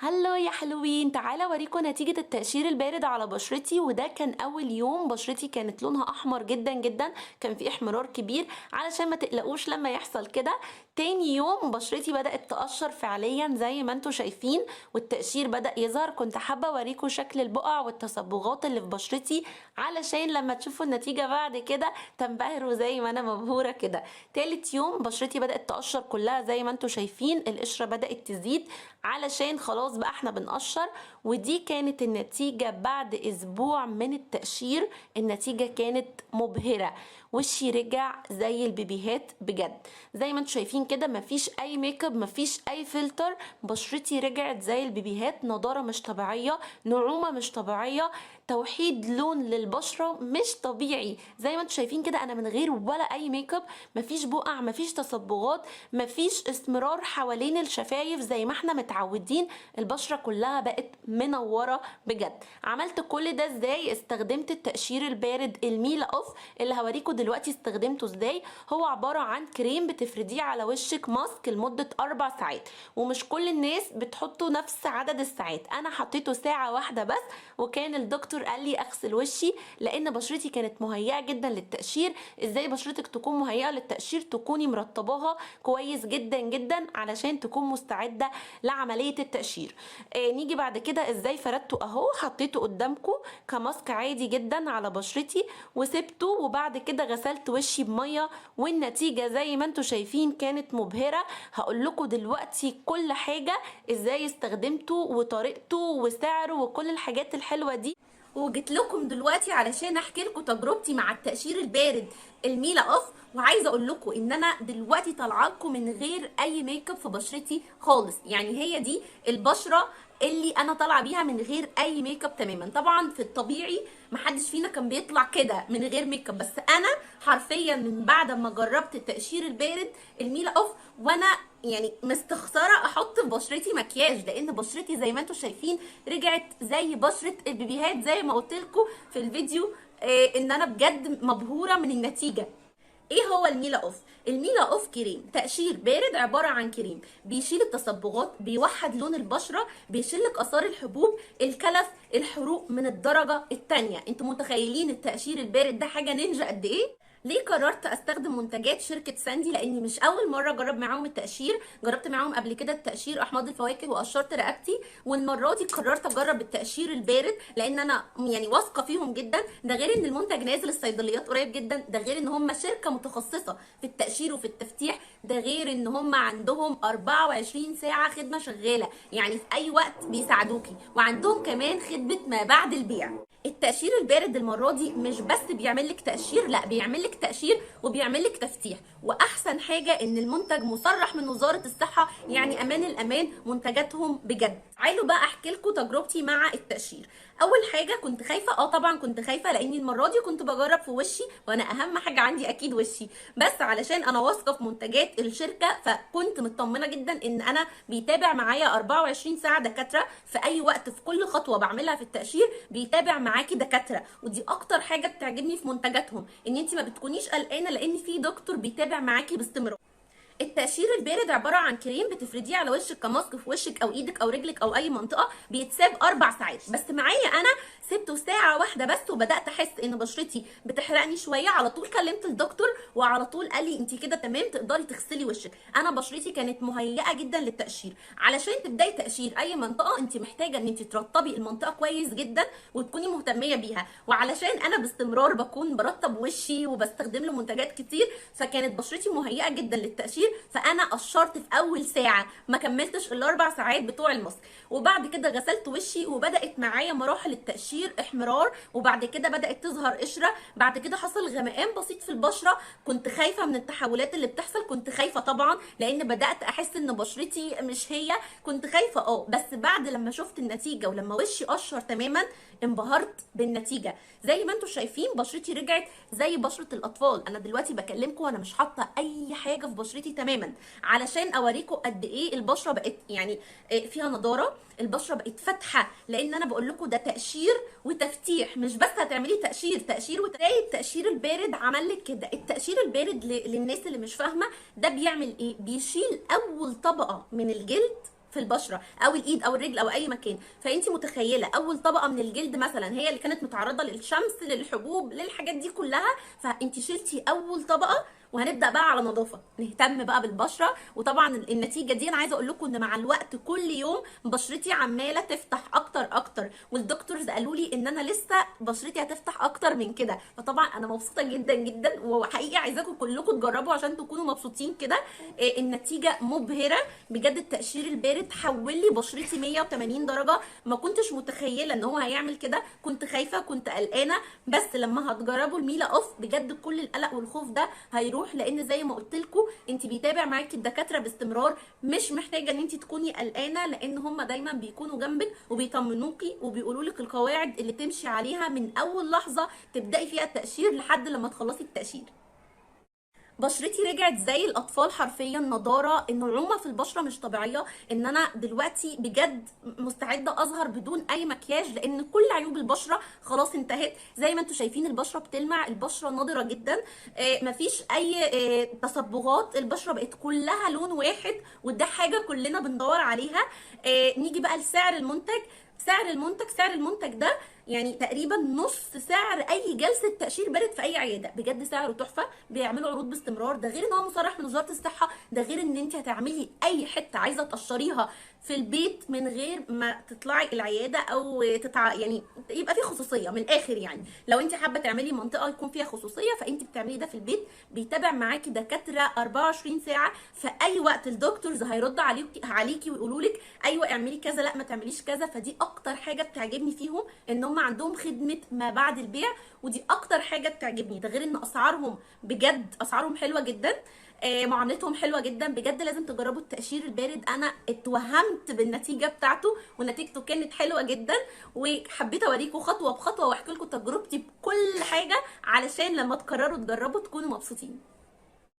Hello يا حلوين، تعالى اوريكم نتيجة التقشير البارد على بشرتي. وده كان اول يوم بشرتي كانت لونها احمر جدا جدا، كان في احمرار كبير، علشان ما تقلقوش لما يحصل كده. تاني يوم بشرتي بدأت تقشر فعليا زي ما انتم شايفين، والتقشير بدأ يظهر. كنت حابة اوريكم شكل البقع والتصبغات اللي في بشرتي علشان لما تشوفوا النتيجة بعد كده تنبهروا زي ما انا مبهورة كده. تالت يوم بشرتي بدأت تقشر كلها زي ما انتم شايفين، القشرة بدأت تزيد علشان خلاص بقى احنا بنقشر. ودي كانت النتيجة بعد اسبوع من التقشير. النتيجة كانت مبهرة، وشي رجع زي البيبيهات بجد، زي ما انتم شايفين كده، مفيش اي ميك اب، مفيش اي فلتر، بشرتي رجعت زي البيبيهات. نضارة مش طبيعية، نعومة مش طبيعية، توحيد لون للبشرة مش طبيعي. زي ما انتم شايفين كده انا من غير ولا اي ميك اب، مفيش بقع، مفيش تصبغات، مفيش اسمرار حوالين الشفايف زي ما احنا متعودين، البشرة كلها بقت منورة بجد. عملت كل ده ازاي؟ استخدمت التقشير البارد الميلا اوف اللي هوريكم دلوقتي استخدمته ازاي. هو عبارة عن كريم بتفرديه على وشك ماسك لمدة 4 ساعات، ومش كل الناس بتحطه نفس عدد الساعات، انا حطيته ساعة واحدة بس، وكان الدكتور قال لي اغسل وشي لان بشرتي كانت مهيئة جدا للتقشير. ازاي بشرتك تكون مهيئة للتقشير؟ تكوني مرطباها كويس جدا جدا علشان تكون مستعدة لعملية التقشير. نيجي بعد كده ازاي فردته اهو، حطيته قدامكم كماسك عادي جدا على بشرتي وسبته، وبعد كده غسلت وشي بميه، والنتيجة زي ما انتم شايفين كانت مبهرة. هقول لكم دلوقتي كل حاجة ازاي استخدمته وطريقته وسعره وكل الحاجات الحلوة دي. وجيت لكم دلوقتي علشان احكي لكم تجربتي مع التقشير البارد الميلا اوف. وعايزه اقول لكم ان انا دلوقتي طالعه لكم من غير اي ميك اب في بشرتي خالص، يعني هي دي البشرة اللي انا طالعه بيها من غير اي ميك اب تماما. طبعا في الطبيعي محدش فينا كان بيطلع كده من غير ميك اب، بس انا حرفيا من بعد ما جربت التقشير البارد الميلا اوف وانا يعني مستخسره احط في بشرتي مكياج، لان بشرتي زي ما انتم شايفين رجعت زي بشره البيبيهات زي ما قلت لكم في الفيديو. ان انا بجد مبهوره من النتيجة. ايه هو الميلا اوف؟ الميلا اوف كريم تقشير بارد، عبارة عن كريم بيشيل التصبغات، بيوحد لون البشرة، بيشيل لك اثار الحبوب، الكلف، الحروق من الدرجة الثانية. انتوا متخيلين التقشير البارد ده حاجة نينجا قد ايه؟ ليه قررت استخدم منتجات شركة ساندي؟ لاني مش اول مرة اجرب معاهم التقشير، جربت معاهم قبل كده التقشير احماض الفواكه وقشرت رقبتي، والمرة دي قررت اجرب التقشير البارد لان انا يعني واثقة فيهم جدا. ده غير ان المنتج نازل الصيدليات قريب جدا، ده غير ان هم شركة متخصصة في التقشير وفي التفتيح، ده غير ان هم عندهم 24 ساعة خدمة شغالة، يعني في اي وقت بيساعدوكي، وعندهم كمان خدمة ما بعد البيع. التقشير البارد المرة دي مش بس بيعمل لك تقشير، لا بيعمل لك تقشير وبيعمل لك تفتيح. واحسن حاجة ان المنتج مصرح من وزارة الصحة، يعني امان الامان منتجاتهم بجد. تعالوا بقى احكي لكم تجربتي مع التقشير. اول حاجة كنت خايفة، طبعا كنت خايفة لاني المرة دي كنت بجرب في وشي، وانا اهم حاجة عندي اكيد وشي، بس علشان انا واثقة في منتجات الشركة فكنت مطمنه جدا ان انا بيتابع معايا 24 ساعة دكاترة في اي وقت، في كل خطوة بعملها في التقشير بيتابع معاكي دكاترة. ودي اكتر حاجة بتعجبني في منتجاتهم، ان انت ما بتكونيش قلقانة لان في دكتور بيتابع معاكي باستمرار. التقشير البارد عبارة عن كريم بتفرديه على وشك كماسك في وشك او ايدك او رجلك او اي منطقة، بيتساب 4 ساعات، بس معايا انا سبته ساعة واحدة بس وبدات احس ان بشرتي بتحرقني شوية. على طول كلمت الدكتور وعلى طول قال لي انت كده تمام، تقدري تغسلي وشك. انا بشرتي كانت مهيئة جدا للتقشير. علشان تبداي تقشير اي منطقة انت محتاجه ان انت ترطبي المنطقة كويس جدا وتكوني مهتميه بيها، وعلشان انا باستمرار بكون برطب وشي وبستخدم له منتجات كتير فكانت بشرتي مهيئة جدا للتقشير. فانا قشرت في اول ساعة، ما كملتش ال4 ساعات بتوع الماسك، وبعد كده غسلت وشي وبدات معايا مراحل التقشير، احمرار، وبعد كده بدات تظهر قشرة، بعد كده حصل غمقان بسيط في البشرة. كنت خايفة من التحولات اللي بتحصل، كنت خايفة طبعا لان بدات احس ان بشرتي مش هي، كنت خايفة بس بعد لما شفت النتيجة ولما وشي قشر تماما انبهرت بالنتيجة. زي ما انتم شايفين بشرتي رجعت زي بشره الاطفال. انا دلوقتي بكلمكم وانا مش حاطه اي حاجة في بشرتي تماما علشان اوريكم قد ايه البشرة بقت يعني فيها نضاره، البشرة بقت فاتحة، لان انا بقول لكم ده تقشير وتفتيح، مش بس هتعملي تقشير، تقشير وتلاقي التقشير البارد عمل لك كده. التقشير البارد للناس اللي مش فاهمه ده بيعمل ايه؟ بيشيل اول طبقه من الجلد في البشرة او الايد او الرجل او اي مكان. فانت متخيله اول طبقه من الجلد مثلا هي اللي كانت متعرضه للشمس، للحبوب، للحاجات دي كلها، فانت شلتي اول طبقه. وهنبدا بقى على نظافة، نهتم بقى بالبشره. وطبعا النتيجة دي انا عايزه اقول لكم ان مع الوقت كل يوم بشرتي عماله تفتح اكتر اكتر، وال doctors قالوا لي ان انا لسه بشرتي هتفتح اكتر من كده. فطبعا انا مبسوطة جدا جدا، وحقيقي عايزاكم كلكم تجربوا عشان تكونوا مبسوطين كده. النتيجة مبهرة بجد. التقشير البارد حول لي بشرتي 180 درجه، ما كنتش متخيله ان هو هيعمل كده، كنت خايفة، كنت قلقانة، بس لما هتجربوا الميلا اوف بجد كل القلق والخوف ده هيروح، لان زي ما قلت لكم انت بيتابع معاكي الدكاترة باستمرار، مش محتاجه ان انت تكوني قلقانة، لان هم دايما بيكونوا جنبك وبيطمنوكي وبيقولوا لك القواعد اللي تمشي عليها من اول لحظة تبداي فيها التقشير لحد لما تخلصي التقشير. بشرتي رجعت زي الاطفال حرفيا، نضاره، النعومه في البشرة مش طبيعية. ان انا دلوقتي بجد مستعدة اظهر بدون اي مكياج، لان كل عيوب البشرة خلاص انتهت. زي ما انتم شايفين البشرة بتلمع، البشرة نضرة جدا، مفيش اي تصبغات، البشرة بقت كلها لون واحد، وده حاجة كلنا بندور عليها. نيجي بقى لسعر المنتج. سعر المنتج ده يعني تقريبا نص سعر اي جلسه تقشير بارد في اي عيادة، بجد سعره تحفة، بيعملوا عروض باستمرار. ده غير ان هو مصرح من وزارة الصحة، ده غير ان انت هتعملي اي حتة عايزه تقشريها في البيت من غير ما تطلعي العيادة او يعني يبقى في خصوصية من الاخر. يعني لو انت حابة تعملي منطقة يكون فيها خصوصية فانت بتعملي ده في البيت، بيتابع معاكي دكاترة 24 ساعة في اي وقت، ال doctors هيرد عليكي ويقولوا لك ايوه اعملي كذا، لا ما تعمليش كذا. فدي اكتر حاجة بتعجبني فيهم، ان هم عندهم خدمة ما بعد البيع، ودي اكتر حاجة بتعجبني. ده غير ان اسعارهم بجد اسعارهم حلوة جدا، معاملتهم حلوة جدا بجد. لازم تجربوا التقشير البارد، انا اتوهمت بالنتيجة بتاعته ونتيجته كانت حلوة جدا، وحبيت اوريكم خطوة بخطوة واحكي لكم تجربتي بكل حاجة علشان لما تقرروا تجربوا تكونوا مبسوطين.